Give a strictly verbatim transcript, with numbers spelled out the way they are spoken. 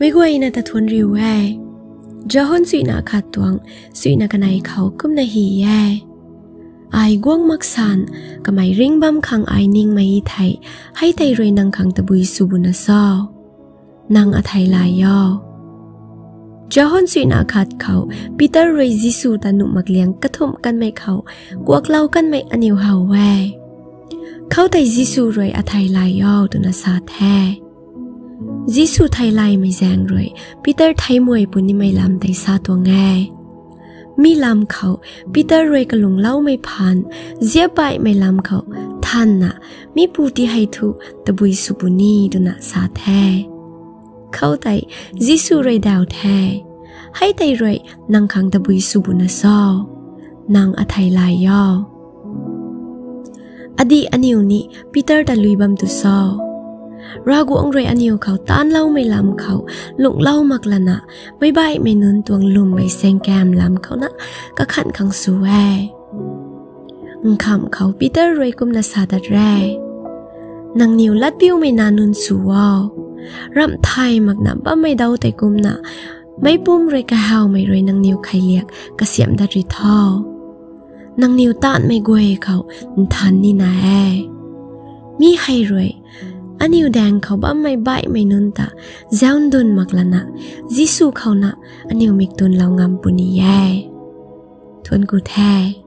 Meic guayna ta thuanc riu e. John suina khat tuang suina kanei khou kumna hy e: Ai guang mak san kamei ringh bam khang ai ningmei thei, hei tei rui nang khang tabui sw bu na cho? Nang athei lay o. John suina khat khou Peter rui Jisu ta nuh mak liang kathumh kanmei khou kuaklou kanmei aniw how e. Khoutei Jisu rui athei lay o twna sa the. Jisu thei laymei zaeng rui Peter theimei punimei lam tei sa tuang e. Mi lam khou Peter rui kalungloumei phaan ziap baihmei lam khou thanna, mi pu ti hei thu tabui sw puni twna sa the. Khoutei Jisu rui daw the, hei tei rui nang khang tabui sw bu na cho? Nang athei lay o. Adih aniw ni Peter ta lui bam tu cho? Ravguangc rui aniw khou taanloumei lam khou lunghlou mak lana, meic baihmei nunc tuang lwmmei saengkam lam khou na kakhan khang sw e. Nkhamh khou Peter rui kumna sa dat re: Nangniw latpiumei nac nunc sw o. Ramh thay makna bammei dau tei kumna, meicpumc rui kahawmei rui nangniw kheiliak kasiamh dat ri tho. Nangniw taanhmei guay khou nthan nina e. Mi hei rui aniw daeng khou bammei baihmei nunc ta zauc ndun mak lana, Jisu khou na aniw miktunlou ngam puni e. Thuanc ku the.